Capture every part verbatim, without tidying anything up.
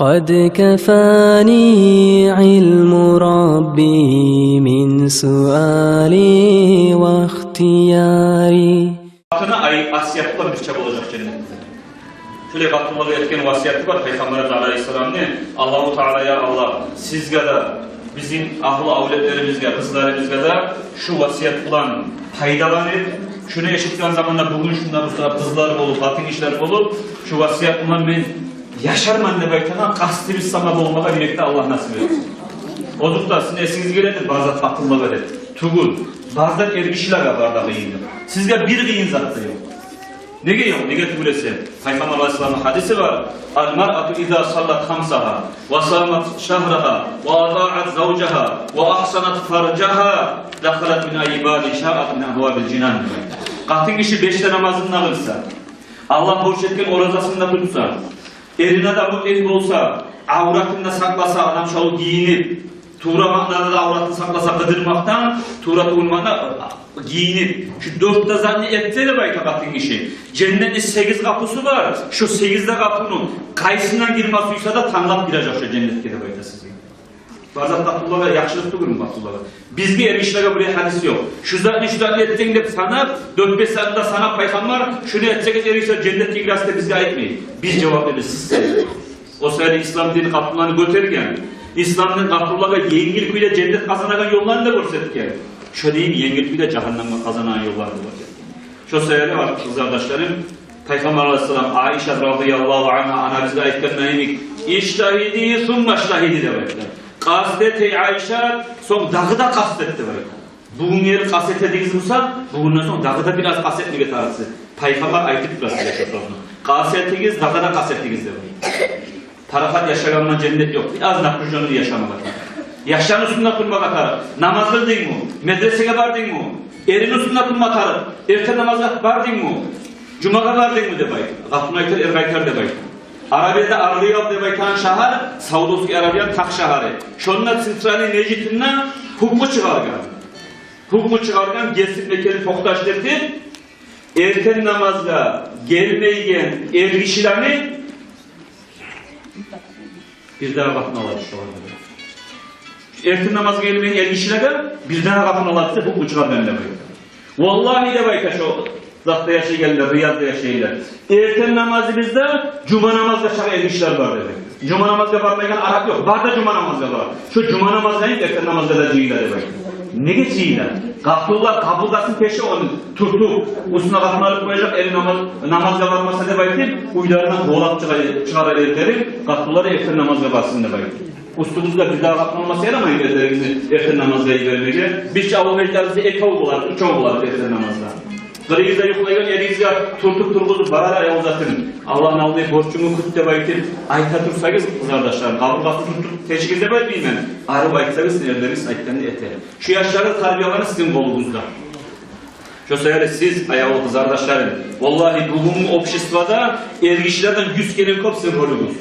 قد كفاني علم ربي من سؤالي واختياري. Къатыны ай-, васияты булан бирче болажакъ женнетде. Шолай къатынлагъа этген васияты бар Пайхаммарыбыз алайгьиссаламны: Аллагьу Таала, я Аллагь, сизге де, бизин агьлю авлетлерибизге, къызларыбызгъа да шу васият булан пайдаланып, шуну эшитген заманда, бугюн шунда бу сагьат къызлар болуп, къатынгишилер болуп, шу васият булан мен яшарман деп айтагъан къастыбыз сама болмагъа юрекде Аллагь насип этсин. Озокъда, сизин эсигизге геледир, бары зат къатынлагъа деп. Тюгюл, бары зат эргишилеге бары да къыйын. Сизге бир къыйын зат да ёкъ. Неге ёкъ? Неге тюгюл эсе, Пайхаммар алайгьиссаламны гьадиси бар: المرأة إذا صلت خمسها وصامت شهرها وأطاعت زوجها وأحصنت فرجها دخلت من أي باب شاءت من أبواب الجنان. Къатынгиши беш де намазын да къылса, Аллагь борч этген оразасын да тутса, эрине де мутиъ болса, авратын да сакъласа, адам шолай гийинип, тувра маънада да авратын сакъласа къыдырмакъдан, тувра тувулмакъдан гийинип, шу дёрт де затны этсе деп айта къатынгиши, женнетни сегиз къапусу бар, шу сегиз де къапуну къайсындан гирме сюйсе де, танглап гирежек шу женнетге деп айта сизге. Бары зат къатынлагъа яхшылыкъ тюгюлмю, къатынлагъа? Бизге, эргишилеге, булай гьадис ёкъ. Шу затны, шу затны этсенг деп санап, дёрт-беш затны да санап Пайхаммар, шуну этсегиз, эргишилер, женнетге гиресиз деп бизге айтмай. Биз жавап беребиз, сиз сайлайгъыз. О саялы ислам дин къатынланы гётерген. Ислам дин къатынлагъа енгил кюйде женнет къазанагъан ёлланы да гёрсетген. Шо дин енгил кюйде жагьаннемге къазанагъан ёлланы да гёрсетген. Шо саялы, гьюрметли къызардашларым, Пайхаммар алайгьиссалам Айшат радияллагьу ангьа анабызгъа айтгъан йимик: اجتهدي ثم اجتهدي деп айтгъан. Къаст эт, эй Айшат, сонг дагъы да къаст эт деп айтгъан. Бугюн эгер къаст этедигиз буса, бугюнден сонг дагъы да бираз къаст этмеге тарыкъсыз. Пайхаммар айтып тура сизге шо сёзню. Къаст этигиз, дагъы да къаст этигиз деп айтгъан. Парахат яшагъанман женнет ёкъ. Бираз напряжённый яшамагъа тарыкъ. Яшланы уьстюнде турмагъа тарыкъ. Намаз къылдынгмы? Медресеге бардынгмы? Эрингни уьстюнде турма тарыкъ. Эртен намазгъа бардынгмы? Жумагъа бардынгмы деп айт. Къатын айтар, эр къайтар деп айт. Арабияда Ар-Рияд деп айтагъан шагьар, Саудовский Арабияны такъ шагьары. Шонда центральный межитинде гьукму чыгъаргъан. Гьукму чыгъаргъан, гесип мекенин токъташдыртып, эртен намазгъа гелмейген эргишилени бирдагъы къатын алады шолар деп. Эртен намазгъа гелмейген эргишилеге бирдагъы къатын алады деп гьукму чыгъаргъан деп айта. Валлагьи деп айта, шо затда яшайгъанлар, Риядда яшайгъанлар. Эртен намазыбызда жума намазгъа чакъы эргишилер бар деп айта. Жума намазгъа бармайгъан арап ёкъ, бары да жума намазгъа бара. Шо жума намазгъа йимик эртен намазгъа да жыйыла деп айта. Неге жыйыла? Къатынлар къабургъасын теше ону, тюртюп, уьстюне къатын алып къояжакъ, эри намаз, намазгъа бармаса деп айтып, уьйлеринден къувалап чыгъа-, чыгъарар эрлери, къатынлар эртен намазгъа барсын деп айтып. Уьстюгюзге бирдагъы къатын алмаса ярамай эрлеригизни эртен намазгъа йибермеге. Бирче авул межитлерибизде экев болар, уьчев болар эртен намазда. Къырыйыгъызда юхлайгъан эригизге тюртюп тургъузуп, барар аявлу затым, Аллагьны алдында борчунгну кют деп айтып айта турсагъыз, къызардашларым, къабургъасын тюртюп тешигиз деп айтмайман. Арив айтсагъыз, сизин эрлеригиз айтгъанны эте. Шу яшланы тарбияланы сизин къолугъузда. Шо саялы сиз, аявлу къызардашларым, валлагьи, бугюнгю обществода эргишилерден юз керен кёп сизин ролюгюз.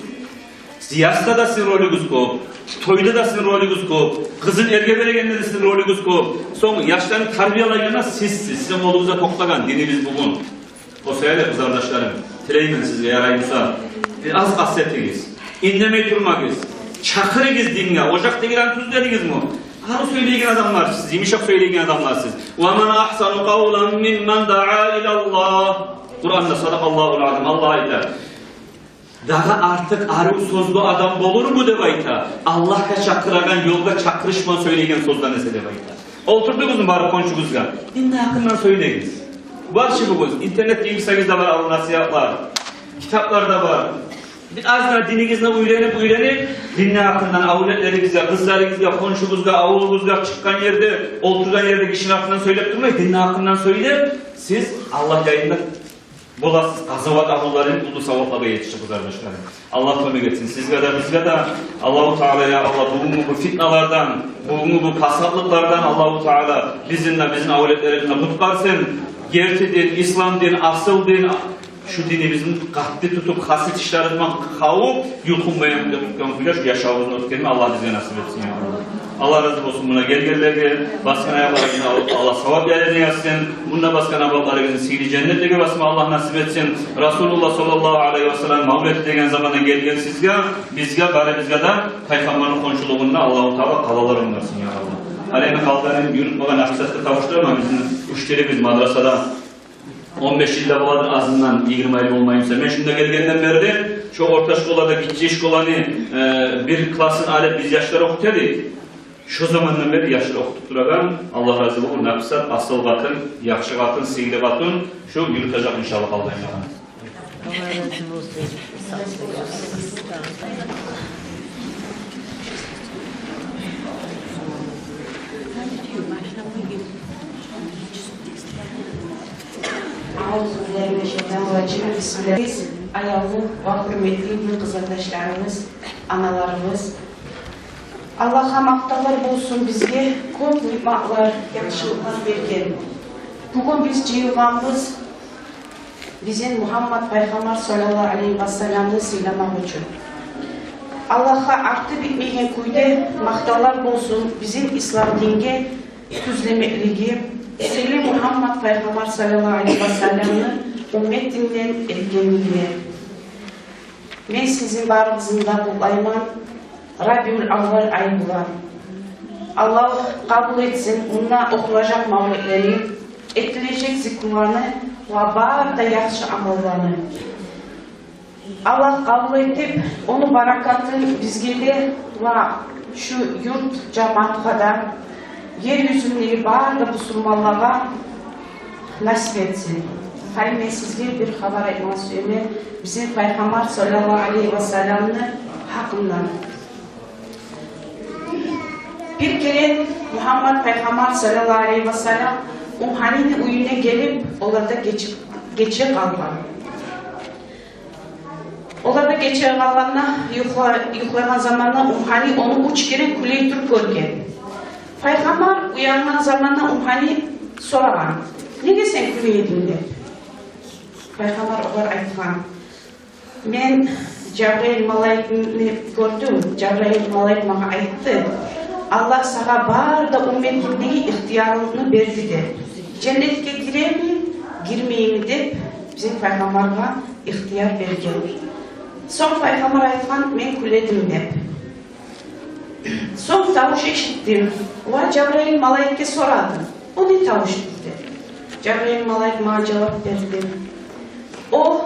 Зиясда да сизин ролюгюз кёп, тойда да сизин ролюгюз кёп, къызын эрге берегенде де сизин ролюгюз кёп. Сонг яшланы тарбиялайгъанда сиз, сиз, сизин къолугъузда токътагъан динибиз бугюн. О саялы, къызардашларым, тилеймен сизге, ярай буса, бираз къаст этигиз, индемей турмагъыз, чакъырыгъыз динге. Ожакъдагъыланы тюз дедигизми? Арив сёйлейген адамлар сиз, йымышакъ сёйлейген адамлар сиз. ومن أحسن قولا ممن دعا إلى الله. Къуранда, صدق الله العظيم, Аллагь айта: дагъы артыкъ арив сёзлю адам болурму деп айта, Аллагьгъа чакъырагъан, ёлгъа чакъырышман сёйлейген сёзден эсе деп айта. Олтурдугъузму барып хоншугъузгъа, динни гьакъындан сёйлегиз. Бар чы бугюн интернетде гирсегиз де бар арив насигьатлар, китаплар да бар. Бираз да динигизни уьйренип, уьйренип, динни гьакъындан авлетлеригизге, къызларыгъызгъа, хоншугъузгъа, авулугъузгъа, чыкъгъан ерде, олтургъан ерде гишини гьакъындан сёйлеп турмай, динни гьакъындан сёйлеп, сиз Аллагь яйында боласыз, къазават агьлулары, уллу савапларгъа етишип, къызардашларым. Аллагь кёмек этсин сизге де, бизге де. Аллагьу Таала, я Аллагь, бугюнгю бу фитналардан, бугюнгю бу пасатлыкълардан Аллагьу Таала бизин де, бизин авлетлерибизни де къутгъарсын. Герти дин, ислам дин, асыл дин, Шу динибизни къатты тутуп, хас этишип яшама хавуп, юлкъунмайгъан кюйде тутгъан кюйде шу яшавубузну оьтгерме Аллагь бизге насип этсин, я Аллагь. Аллагь рази болсун муна гелгенлеге, басгъан аякъларына Аллагь савап яйлагъан этсин. Мунда басгъан аякъларыгъызны сыйлы женнетлеге басма Аллагь насип этсин. Расулуллагь саллаллагьу алайгьи ва саллам мавлет деген заманда гелген сизге, бизге, барыбызгъа да Пайхаммарны хоншулугъунда Аллагьу Таала къалалар онгарсын, я Аллагь. Гьали энни къалгъанын юрютмеген акъсатгъа тавуштурма, бизин учителибиз мадрасада он беш йыл да боладыр, азындан йигирма йыл болмай буса. Мен шунда гелгенден берли, шо орта школада, гиччи школаны, э, бир классын алып биз яшлар охута эдик. Шо замандан берли яшлар охутуп турагъан, Аллагь рази болсун, Написат, асыл къатын, яхшы къатын, сыйлы къатын, шо юрютежек иншаллагь къалгъан ягъын. أعوذ بالله من الشيطان الرجيم. بسم الله. Аявлу ва гьюрметли дин къызардашларыбыз, аналарыбыз. Аллагьгъа макътавлар болсун, бизге кёп ниъматлар, яхшылыкълар берген. Бугюн биз жыйылгъанбыз бизин Мугьаммат Пайхаммар саллаллагьу алайгьи ва салламны сыйламакъ учун. Аллагьгъа арты битмеген кюйде макътавлар болсун бизин ислам динге тюзлемеклиги, сыйлы Мугьаммат Пайхаммар саллаллагьу алайгьи ва салламны умметинден этгенлигине. Мен сизин барыгъызны да къутлайман Рабиул аввал ай булан. Аллагь къабул этсин мунда охулажакъ мавлетлени, этилежек зикруланы ва бары да яхшы амалланы. Аллагь къабул этип, ону баракатын бизге де ва шу юрт жамаатгъа да, ер юзюндеги бары да бусурманлагъа насип этсин. Гьали мен сизге бир хабар айтмагъа сюемен бизин Пайхаммар саллаллагьу алайгьи ва салламны гьакъындан. Бир керен Мугьаммат Пайхаммар саллаллагьу алайгьи ва саллам Умгьанини уьюне гелип, оларда гече, гече къалгъан. Оларда гече къалгъанда, юхла-, юхлагъан заманда Умгьани ону уьч керен кюлей туруп гёрген. Пайхаммар уянгъан заманда Умгьани сорагъан: «Неге сен кюлей эдинг?» – деп. Пайхаммар огъар айтгъан: «Мен Жабраил малайикни гёрдюм. Жабраил малайик магъа айтды: Аллагь сагъа бары да умметингдеги ихтиярлыкъны берди, – деп. – Женнетге гиреми, гирмейми деп, бизин Пайхаммаргъа ихтияр берген». Сонг Пайхаммар айтгъан: «Мен кюледим», – деп. Сонг тавуш эшитдим ва Жабраил малайикге сорадым: «О не тавушдур?» – деп. Жабраил малайик магъа жавап берди: «О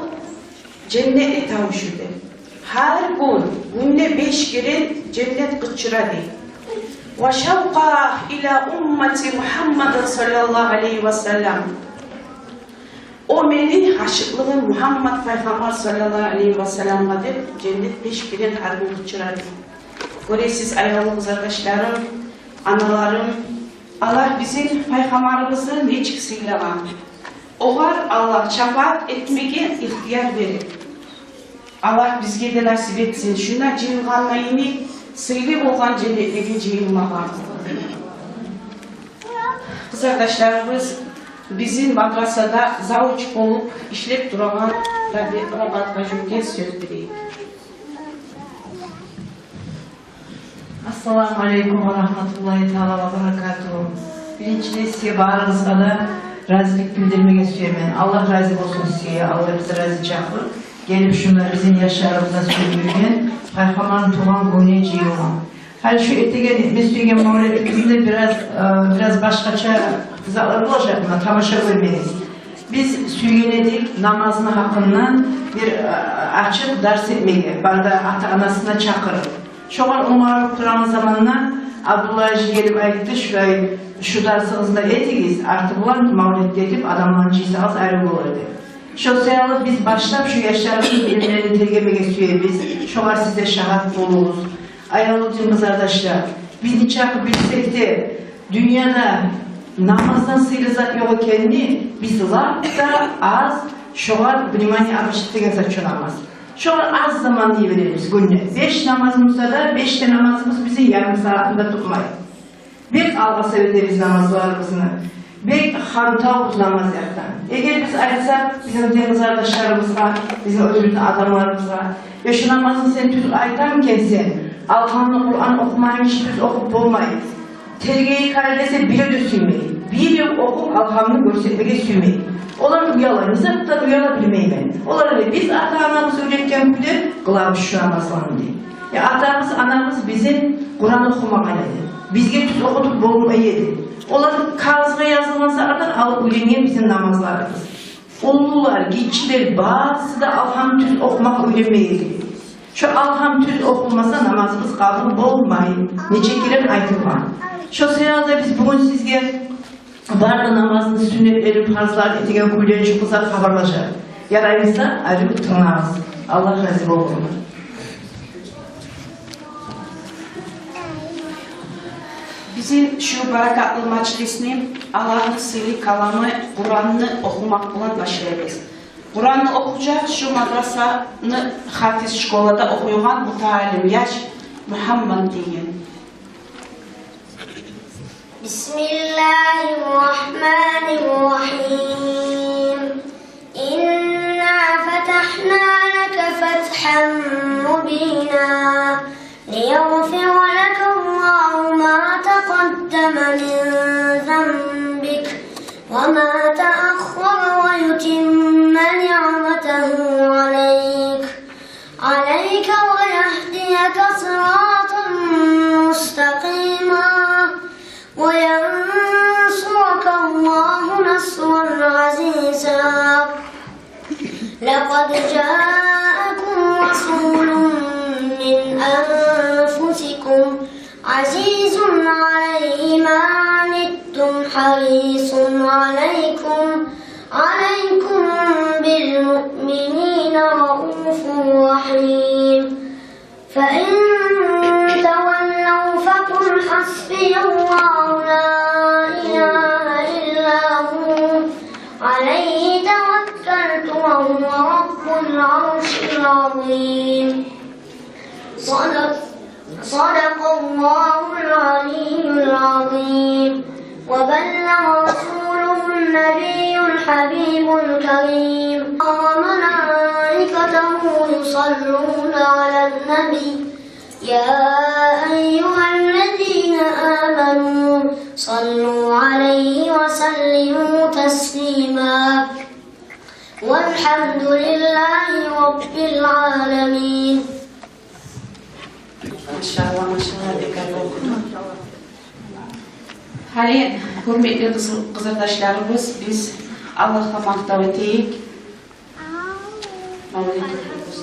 женнетни тавушу, – деп. – Гьар гюн, гюнде беш керен женнет къычыра, – дей. – Ва шавкъа ила уммати Мугьаммадин саллаллагьу алайгьи ва саллам. О мени гьашыкълыгъым Мугьаммат Пайхаммар саллаллагьу алайгьи ва салламгъа», – деп, женнет беш керен гьар гюн къычыра, дей. Гёресиз, аявлу къызардашларым, аналарым, Аллагь бизин Пайхаммарыбызны нечик сыйлагъан. Огъар Аллагь шапаат этмеге ихтияр берип, Аллагь бизге де насип этсин шунда жыйылгъанлайыны сыйлы болгъан женнетлеге жыйылмагъа. Къызардашларыбыз, бизин мадрасада завуч болуп ишлеп турагъан Раби-, Рабат гьажиге сёз берейик. Ассаламу алейкум ва рагьматуллагьи таала ва баракатугьу. Биринчилей, сизге барыгъызгъа да разилик билдирмеге сюемен. Аллагь рази болсун сизге, Аллагь бизин рази чакъы. Гелип шунда бизин яшларыбызгъа сюйдюрген, Пайхаммарны тувгъан гюнюне жыйылгъан. Гьали шу этеген, этме сюйген мавлетибизни бираз, э, бираз башгъача затлар болажакъ, муна тамаша гёрмегиз. Биз сюйген эдик намазны гьакъындан бир, э, ачыкъ дарс этмеге, бары да ата-анасына чакъырып. Шогъар онгарылып турагъан заманда Абдулла гьажи гелип айтды: «Шулай, шу дарсыгъызны да этигиз, арты булан мавлет де этип адамланы жыйсагъыз, арив болар», – деп. Шо саялы биз башлап шу яшларыбызны билимлерин тергемеге сюебиз. Шогъар сиз де шагьат болугъуз. Аявлу дин къызардашлар, биз нечакъы билсек де, дюньяда намаздан сыйлы зат ёкъ экенни биз лап да аз шогъар внимание обращать этеген зат чы намаз. Шогъар аз заман йиберебиз гюнде. Беш намаз буса да, беш де намазыбыз бизин ярым сагьатны да тутмай. Бек алгъасап этебиз намазларыбызны. Бек хантав бу намаз якъдан. Эгер биз айтсакъ бизин дин къызардашларыбызгъа, бизин оьзюбюзню адамларыбызгъа: «Я, шу намазны сен тюз айтамы экенсен, Алгьамны, Къуран охумагъан гиши тюз охуп болмай. Тергейик гьали», — десе, бири де сюймей. Бири охуп Алгьамны гёрсетмеге сюймей. Олар уяла, не затдан уяла билмеймен. Олар: «Биз ата-анабыз уьйретген кюйде къылабыз шу намазланы», — дей. Я, атабыз, анабыз бизин Къуран охумагъан эди. Бизге тюз охутуп болмай эди. Олар кагъызгъа язылгъан сагьатдан алып уьйренген бизин намазларыбыз. Уллулар, гиччилер, барысы да Алгьам тюз охумакъ уьйренмей эди. Шо Алгьам тюз охулмаса, намазыбыз къабул болмай. Нече керен айтылгъан. Шо саялы да биз бугюн сизге бары да намазны сюннетлерин, парзларын этеген кюйлерин шо къызлар хабарлажакъ. Ярай буса, арив тынглагъыз. Аллагь рази болгъур. Бизин шу баракатлы мажлисни Аллагьны сыйлы каламы Къуранны охумакъ булан башлайбыз. Къуранны охужакъ шу мадрасаны хафиз, школада охуйгъан мутаалим яш Мугьаммад деген. بسم الله الرحمن الرحيم. إنا فتحنا لك فتحا مبينا ليغفر لك الله ما تقدم من ذنبك وما تأخر ويتم نعمته عليك عليك ويهديك صراطا مستقيما وينصرك الله نصرا عزيزا. لقد جاءكم رسول من أنفسكم عزيز عليه ما عنتم حريص عليكم عليكم بالمؤمنين رءوف رحيم. فإن تولوا فقل حسبي الله لا إله إلا هو عليه توكلت وهو رب العرش العظيم. صدق، صدق الله العلي العظيم. وبلغ رسوله النبي الحبيب الكريم. وملائكته يصلون على النبي. يا أيها الذين آمنوا صلوا عليه وسلموا تسليما. والحمد لله رب العالمين. Машалла, машалла, бек арив охуду. Гьали, гьюрметли къызы-, къызардашларыбыз, биз Аллагьгъа макътав этейик. Мавлид охуйбуз.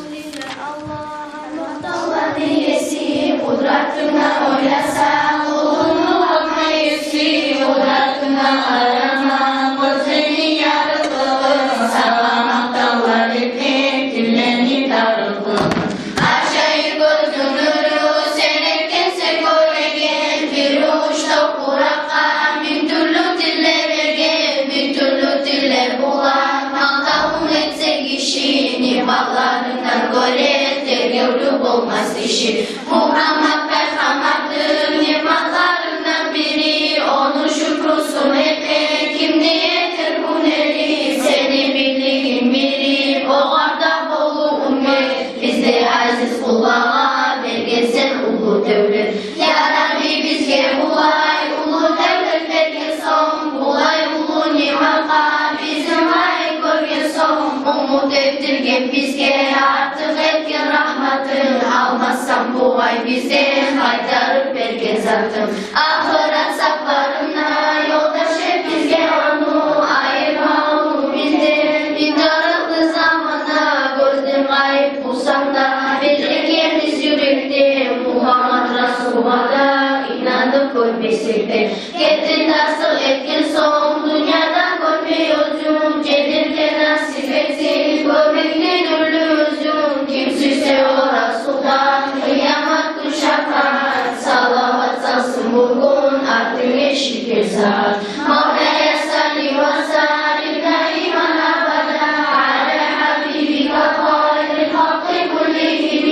Аллагь макътавланы еси, къудратынга ойласа, уллулукъну еси, къудратынга къарама, гёзлени ярыкълыгъы, сагъа макътавлар этмек, тиллени тарыкълыгъы. Ажайып гёзню нюрю, сен этгенсен гёреген, бир уч топуракъгъа минг тюрлю тиллер берген, бир тюрлю тиллер булан макътавун этсе гиши, ниъматларындан гёре тергевлю болмас тиши. Мугьаммат пайхаммарны ниъматларындан бири, ону шюкрюсюн этмек кимни етер гьюнери, сени бирлигинг, мири, огъар да болув уммет. Бизге, азиз къуллагъа, бергенсен уллу девлет. Я Рабби, бизге булай уллу девлет берген сонг, булай уллу ниъматгъа бизин лайыкъ гёрген сонг, умут этдирген бизге артыкъ этген рагьматын, алмассан бугъай бизден къайтарып берген затын. Ахырат сапарына ёлдаш эт бизге ону, айырма ону бизден битарыкълы заманда. Гёзден гъайып болсанг да, билдиргенбиз юрекден, Мугьаммат Расулгъа да инанып гёрмесек де. Гетди тасдыкъ этген сонг, дюньяда гёрмей оьзюн, жедирге насип этсин гёрмекни нюрлю юзюн. Ким сюйсе о Расулдан къыямат гюн шапаат, салават салсын бугюн артынг эшитген сагьат. مولاي صل وسلم دائما أبدا على حبيبك خير الخلق كلهم.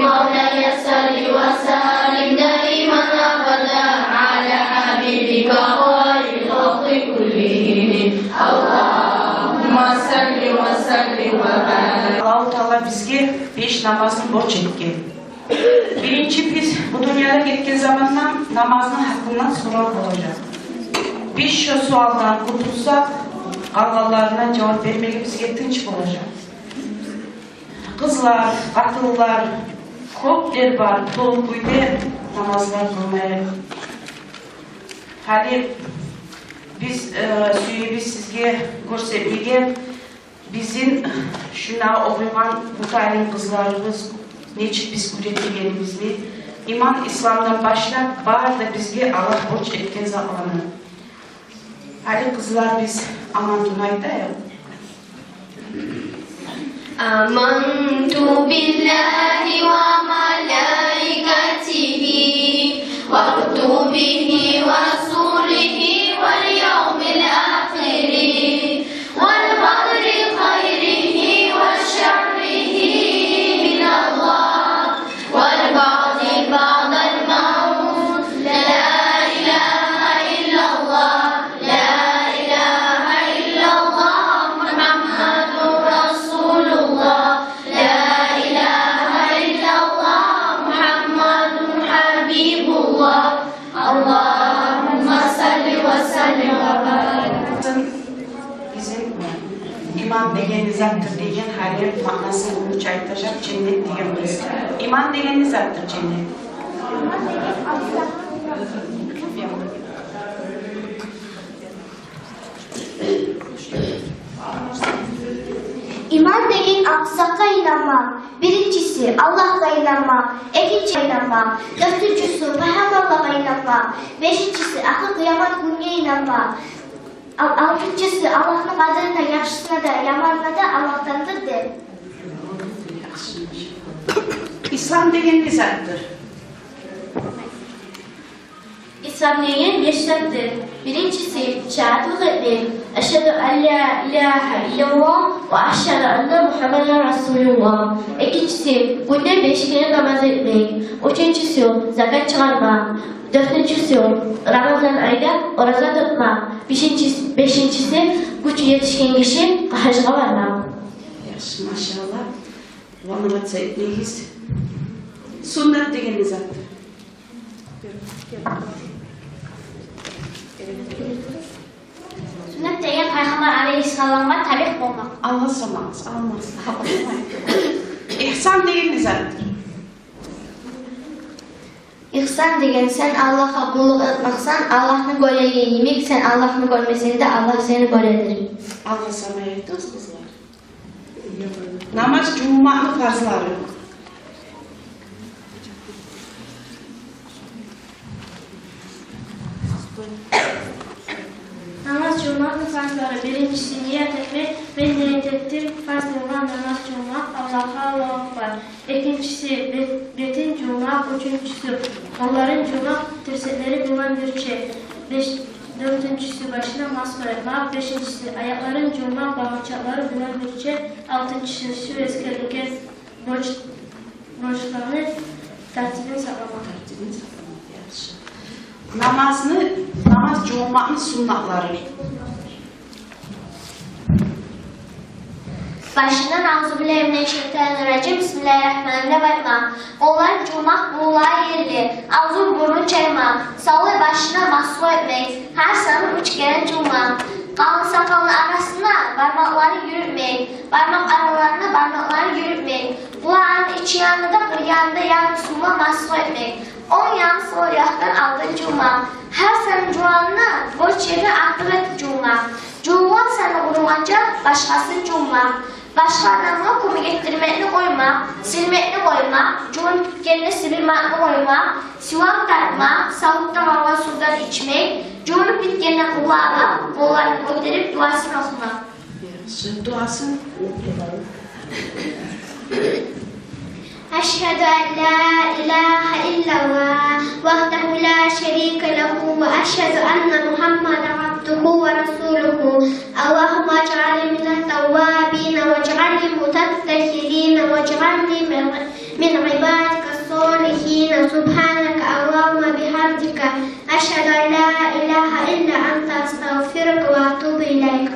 مولاي صل وسلم دائما أبدا على حبيبك خير الخلق كلهم. намазны борч этген. Биринчи, биз бу дюньядан гетген заманда намазны гьакъындан сорав болажакъ. Биз шо суалдан къутулсакъ, къалгъанларына жавап бермегибизге тынч болажакъ. Къызлар, къатынлар, кёплер бар, толу кюйде намазлар къылмай. Гьали биз, э, сюебиз сизге гёрсетмеге бизин шунда охуйгъан муталим къызларыбыз, нечик биз уьйретегенибизни, иман, исламдан башлап, бары да бизге Аллагь борч этген затланы. Гьали, къызлар, биз аман дуваны айтайыкъ. آمنت بالله وملائكته وكتبه ورسله واليوم الآخر والقدر خيره وشره من الله والبعث بعد الموت. لا إله إلا الله. لا إله إلا الله محمد رسول الله. لا إله إلا الله محمد حبيب الله. اللهم صل وسلم وبارك. Бизин иман деген не затдыр деген, гьали маънасын уллуча айтажакъ, женнет деген къыз. Иман деген не затдыр, женнет? Иман деген алты затгъа инанмакъ. Биринчиси, Аллагьгъа инанмакъ. Экинчи, инанмакъ. Дёртюнчюсю, пайхаммарлагъа инанмакъ. Бешинчиси, ахыр къыямат гюнге инанмакъ. Ал-, алтынчысы, Аллагьны къадирин де, яхшысын да, яманын да Аллагьдандыр деп. Ислам деген не затдыр? Ислам деген беш затдыр. Биринчиси, шагьатлыкъ этмек. أشهد أن لا إله إلا الله وأشهد أن محمدا رسول الله. Экинчиси, гюнде беш керен намаз этмек. Уьчюнчюсю, закат чыгъармакъ. Дёртюнчюсю, рамазан айда ораза тутмакъ. Бешинчис-, бешинчиси, гючю етишген гиши гьажгъа бармакъ. Яхшы, машаллагь. Уллу айтса этмегиз. Суннат деген не затдыр? Суннат деген Пайхаммар алейгьиссаламгъа табиъ болмакъ. Алгъасамагъыз, алмагъыз. Ихсан деген не затдыр? Ихсан деген сен Аллагьгъа къуллукъ этмексен, Аллагьны гёреген йимик, сен Аллагьны гёрмесенг де, Аллагь сени гёредир. Алгъасамай айтыгъыз, къызлар. Намаз жувунмакъны фарзлары. Намаз жувунмакъны фарзлары. Биринчиси, ният этмек. Мен ният этдим фарз болгъан намаз жувунмакъ Аллагьгъа, Аллагьу акбар. Экинчиси, бет-, бетин жувмакъ, уьчюнчюсю, къолларын жувмакъ, тирсеклери булан бирче. Беш-, дёртюнчюсю, башына масгь этмакъ, бешинчиси, аякъларын жувмакъ, багъырчакълары булан бирче, алтынчысы, шу эсгерилген борч-, борчланы тартибин сакъламакъ. Тартибин сакъламакъ, яхшы. Намазны, намаз жувмакъны суннатлары. Башындан «Аузу биллагьи минаш-шайтанир-ражим, бисмиллагьир-рагьманир-рагьим» деп айтмакъ. Къолларын жувмакъ булай ерли: авзун, бурнун чаймакъ, савлай башына масгь этмек, гьар санын уьч керен жувмакъ. Къалын сакъалны арасына бармакъларын юрютмек, бармакъ араларына бармакъларын юрютмек, къулакъларын ичи янында, къыр янында ярым сув булан масгь этмек. Онг якъны сол якъдан алдын жувмакъ. Гьар санын жувгъанына борч ерин артыкъ этип жувмакъ. Жувгъан саны къуругъанча башгъасын жувмакъ. Башгъа адамгъа кёмек этдирмекни къоймакъ, силмекни къоймакъ, жувунуп битгенде сибирмакъны къоймакъ, сивак тартмакъ, савутда къалгъан сувдан ичмек, жувунуп битгенде къулларын, къолларын гётерип, дуасын охумакъ. Яхшы, дуасын охугъан. أشهد أن لا إله إلا الله وحده لا شريك له، وأشهد أن محمدا عبده ورسوله. اللهم اجعلني من التوابين، واجعلني متطهرين، واجعلني من، من عبادك الصالحين. سبحانك اللهم بحمدك، أشهد أن لا إله إلا أنت، أستغفرك وأتوب إليك.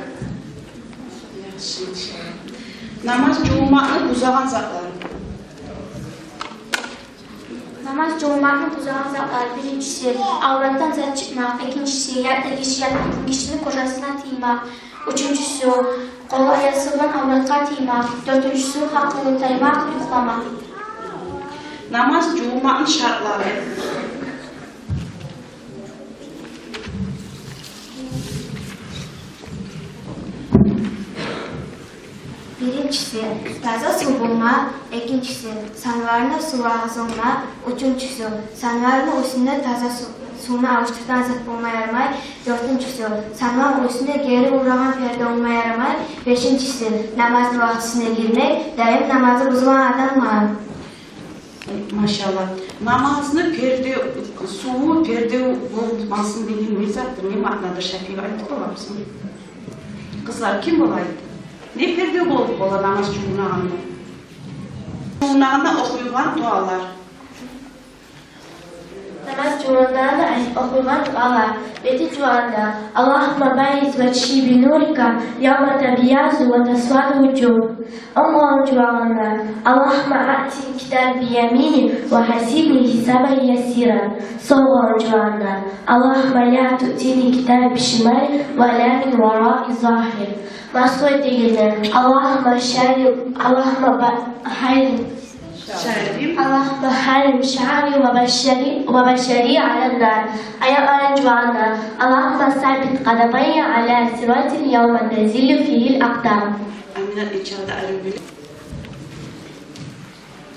Яхшы, иншаллагь. Намаз жувмакъны бузагъан затлары. Намаз жувунмакъны бузагъан затлар: биринчиси, авратдан зат чыкъмакъ; экинчиси, ятда гиши, ятмайтын гишини кожасына тиймек; уьчюнчюсю, къол аясы булан авратгъа тиймек; дёртюнчюсю, гьакъыллы таймакъ, юхламакъ. Намаз жувунмакъны шартлары. Биринчиси, таза сув болмакъ; экинчиси, санларына сув агъызылмакъ; уьчюнчюсю, санларыны уьстюнде таза сув, сувну алышдырагъан зат болма ярамай; дёртюнчюсю, санланы уьстюнде гери урагъан перде болма ярамай; бешинчиси, намазны вакътисине гирмек даим намазы бузулагъан адамгъа. Машалла. Намазны перде, суву перде болмасын деген не затдыр, не маънадыр, Шафия, айтып боламысыз? Къызлар, ким бола айтып? Не перде болуп бола намаз жувунагъанда? Жувунагъанда охуйгъан дуалар. Намаз жувунагъанда охуйгъан дуалар. Биринчи дуада: اللهم بيض وجهي بنورك يوم تبيض وتسود وجوه. Онг къолун жувагъанда: اللهم أعطني كتابي بيميني وحاسبني حسابا يسيرا. Сол къолун жувагъанда: اللهم لا تؤتني كتابي بشمالي ولا من وراء ظهري. Масгьу этегенде: اللهم شارب، اللهم ب-، حرم، اللهم حرم شعري وبشري، وبشري على النار. Аякъларын жувагъанда: اللهم ثبت قدمي على الصراط يوم تزل فيه الأقدام. Амина, иншаллагь, арив биле.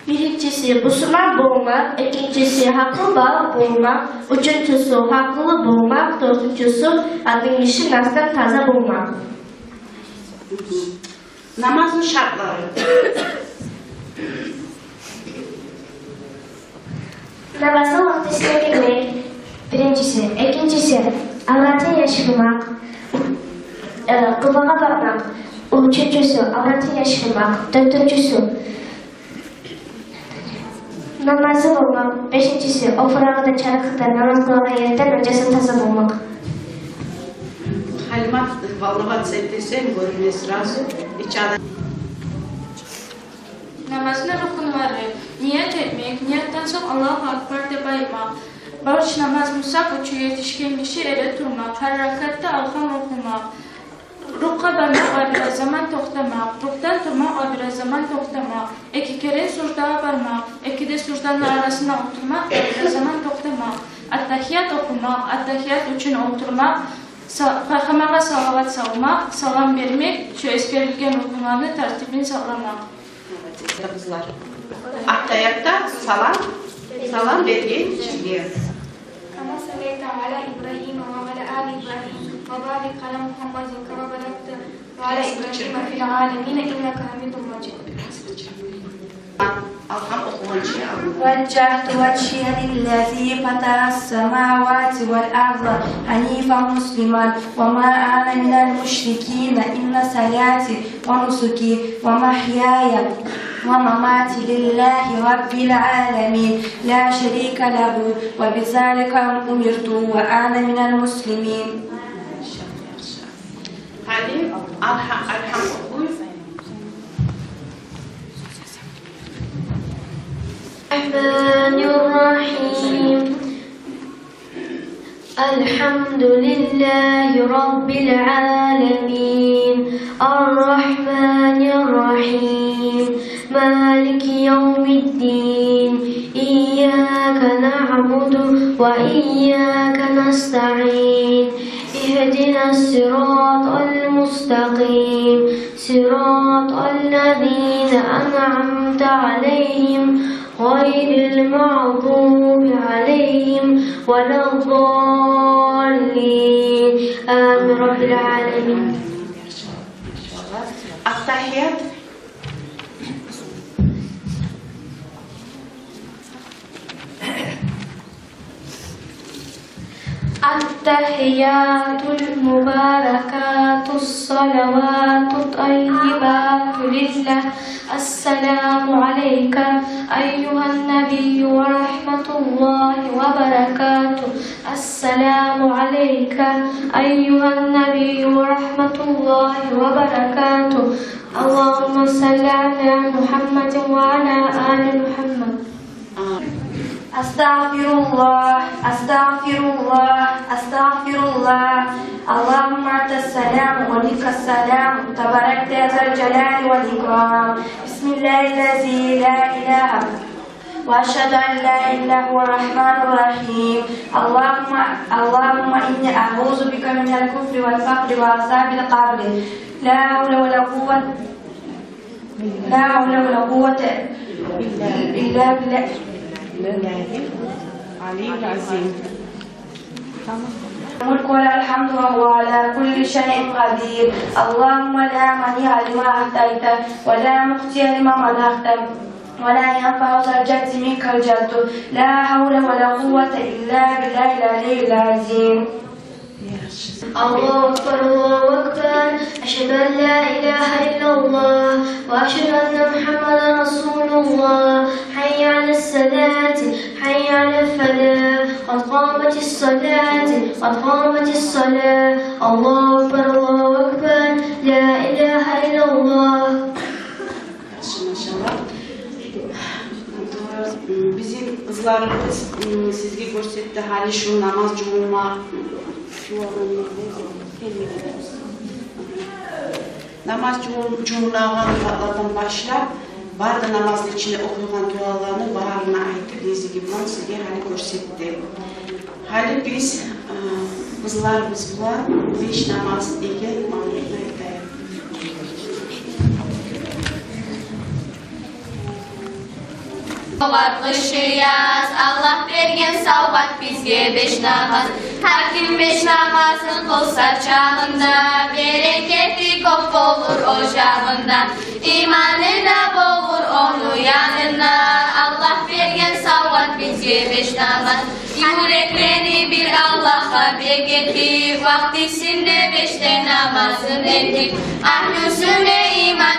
Биринчиси, бусурман болмакъ, экинчиси, гьакъылбалыкъ болмакъ, уьчюнчюсю, гьакъыллы болмакъ, дёртюнчюсю, артдагъы гиши насдан таза болмакъ. Намазны шартлары. Намазны вакътисине гирмек, биринчиси. Экинчиси, авратын яшырмакъ, э, къыблагъа бакъмакъ. Уьчюнчюсю, авратын яшырмакъ. Дёртюнчюсю, намазы болмакъ. Бешинчиси, опурагъы да, чархы да, намаз къылагъан ерден, оьнжеси таза болмакъ. Халимат, волноваться этесен, гёрюне сразу, ичи адам. Намазны рукнлары: ният этмек, ниятдан сонг Аллагьу акбар деп айтмакъ. Борч намаз буса, борчу етишген гиши эретурмакъ, гьар ракатда алгьам охумакъ, рукугъа бармакъ ва бираз заман токътамакъ, рукугъдан турмакъ ва бираз заман токътамакъ, эки керен суждагъа бармакъ, эки де сужданы арасында олтурмакъ ва бираз заман токътамакъ, аттагьият охумакъ, аттагьият учун олтурмакъ, са-, Пайхаммаргъа салават салмакъ, салам бермек, шу эсгерилген рукнланы тартибин сакъламакъ. Къызлар. Аттагьиятда салам, салам берген кишиге. كما صليت على إبراهيم وعلى آل إبراهيم وبارك على محمد كما باركت على إبراهيم في العالمين إنك حميد مجيد. Алгьам охугъанча. وجهت وجهي للذي فطر السماوات والأرض حنيفا مسلما وما أنا من المشركين إن صلاتي ونسكي ومحياي ومماتي لله رب العالمين لا شريك له وبذلك أمرت وأنا من المسلمين. Гьали алгьам, алгьам охуй. الرحمن الرحيم. الحمد لله رب العالمين. الرحمن الرحيم. مالك يوم الدين. إياك نعبد وإياك نستعين. اهدنا الصراط المستقيم. صراط الذين أنعمت عليهم غير المغضوب عليهم ولا الضالين. آمين. رب العالمين. Аттагьият. التحيات المباركات الصلوات الطيبات لله. السلام عليك أيها النبي ورحمة الله وبركاته. السلام عليك أيها النبي ورحمة الله وبركاته. اللهم صل على محمد وعلى آل محمد. آمين. أستغفر الله، أستغفر الله، أستغفر الله. اللهم أنت السلام ومنك السلام، تباركت يا ذا الجلال والإكرام. بسم الله الذي لا إله، وأشهد أن لا إله إلا هو الرحمن الرحيم. اللهم، اللهم إني أعوذ بك من الكفر والفقر وعذاب القبر. لا حول ولا قوة، لا حول ولا قوة إلا بالله العلي العظيم. الملك وله الحمد وهو على كل شيء قدير. اللهم لا مانع لما أعطيت ولا معطي لما منعت ولا ينفع ذا الجد منك الجد. لا حول ولا قوة إلا بالله العلي العظيم. الله أكبر، الله أكبر. أشهد أن لا إله إلا الله، وأشهد أن محمدا رسول الله. حي على الصلاة، حي على الفلاح، قد قامت الصلاة، قد قامت الصلاة. الله أكبر، الله أكبر. لا إله إلا الله. Яхшы, машаллагь. Бизин къызларыбыз сизге гёрсетди гьали шу намаз жувунма, намаз жувун-, жувунагъан вакътилерден башлап, бары да намазны ичинде охуйгъан дуаланы барын айтып, нечик булан сизге гьали гёрсетди. Гьали биз, э, къызларыбыз булан беш намаз деген мавлетни айтайыкъ. Савгъат къышы яз, Аллагь берген савгъат бизге беш намаз. Гьар ким беш намазын къылса чагъында, берекети кёп болур ожагъында. Иманы да болур ону янында, Аллагь берген савгъат бизге беш намаз. Юреклени бир Аллагьгъа бегетип, вакътисинде беш де намазын этип, агьлюсюне иман